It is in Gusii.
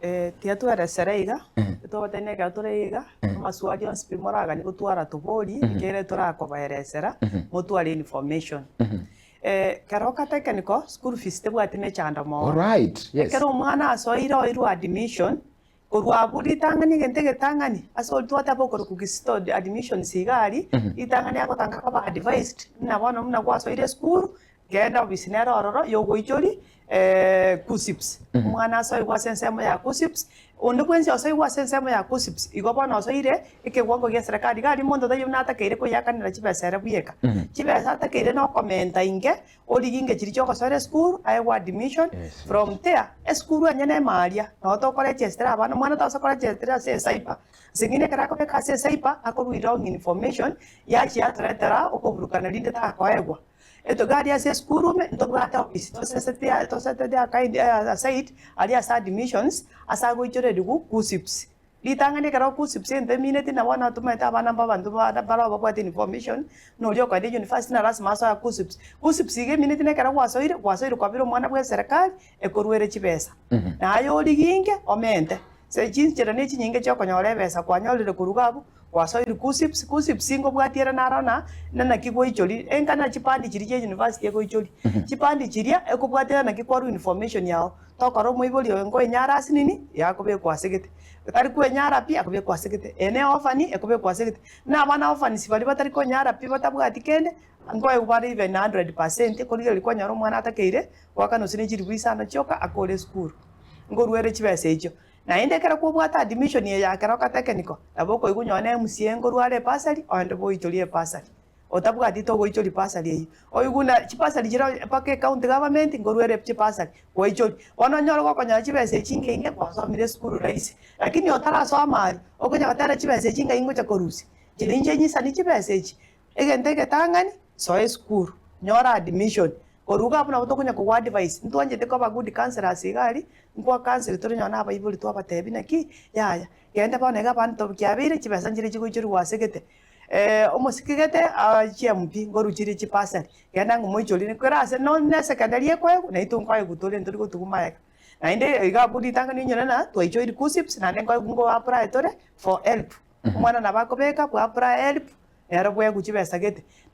Tiga tweresere iga, togotebia ekero tore iga, amaswali onsi pi moraganie gotwara tobori, ekere torakobaeresera, motware information. Keroka Technical, school fees tebwati mechando mono. Alright, yes. Ekero omwana asoire oirwe admission, korwa abwo ritang'ani egento egetang'ani, ase oria twateba okorokwa Kisitu admissions iga aria, ritang'ani agotanga koba advised, buna bono buna gwasoire esukuru, Genda obisi nere ororo y'ogoichoria KUCCPS. Omwana asoigwe ase ensemo ya KUCCPS, onde bwensi osoigwe ase ensemo ya KUCCPS, igo bono osoire ekewango gia serikali. Iga aria monto taiyo buna atakeire koyeakanera chibesa ere bweka. Chibesa atakeire na okomenta inke, origie inke chiria chiogosoera esukuru, aegwe admission, from there, esukuru enyene ime aria, nabo tokoregestera abana, omwana tagose koregestera ase ecyber, ase eng'encho ekero akobeka ase ecyber, akorwa wrong information, yachia yatoretera okoburukana rinde takoegwa. Etogari ase esukuru ime ntobwate ofisi tosesete tosetete akaindi aside aria ase admissions ase agoichorerigwa KUCCPS. Ritang'ani ekero KUCCPS ento emineti nabo bono tomaete abana mba abanto baroo babwate information buna oria okoenda university na lasima asoe KUCCPS. KUCCPS iga emineti na ekero gwasoire, gwasoire kwabire omwana bwa eserekari ekoruere chibesa. Naye origie inke omente, ase chinchera ne chinyinge chiokonyora ebesa kwanyorire korwa iga abwo. Gwasoire KUCCPS, KUCCPS nkobwatia ere naro na naki gwaichoria, enka na chipandi chiria chia university egoichoria. Chipandi chiria ekobwatia ere naki kwarwa information yao, tokora omoibori oyo nkoenyara ase nini, yakobekwa ase gete, tari kwenyara pi akobekwa ase gete, eye ne orphan ekobekwa ase gete. Buna abana orphans baria batari konyara pi batabwati kende, nkoegwa bare even 100% korigereria kwanyora omwana atakeire goakana gose ne chilifu isano chioka akore esukuru, nkorwa ere chibesa echio. Naende ekero kwobwate admission eye ya Keroka Technical, nabo okoigwa onye ne MCA nkorware ebursary, ogende boichorie ebursary. Otabwati togoichoria bursary eyio. Oigwe buna chibursary chire mpaka ecounty government nkorwere chibursary, gwaichoria. Bono onyore gokonyora chibesa echi inge inge gwasomire esukuru rahisi. Lakini otarasoma aria, okonya gotera chibesa echi ngai ngocha korusia, inche ninche nyisani chibesa echi. Egento egetang'ani, soa esukuru, nyora admission, Korwa iga abwo nabo tokonya kogwa advice, ntwanchete koba good counsellors iga aria, nkwa counsel tore nonye na abaibori twabatebia naki, yaya, genda bono iga abanto kiabeire chibesa nchire chigoichorigwa ase gete, omosike gete achie MP nkorwa chire chibursary, genda ng'a omoichorie kera ase nonye na esecondary ekoegwa naintwe nkoegwa tore ntori gotugwa magega. Naende iga abwo ritang'ani onyore ng'a twaichoiri KUCCPS naende nkoegwa nko apply tore for help, omwana nabo akobeka bwa apply help, nere bwegwa chibesa gete.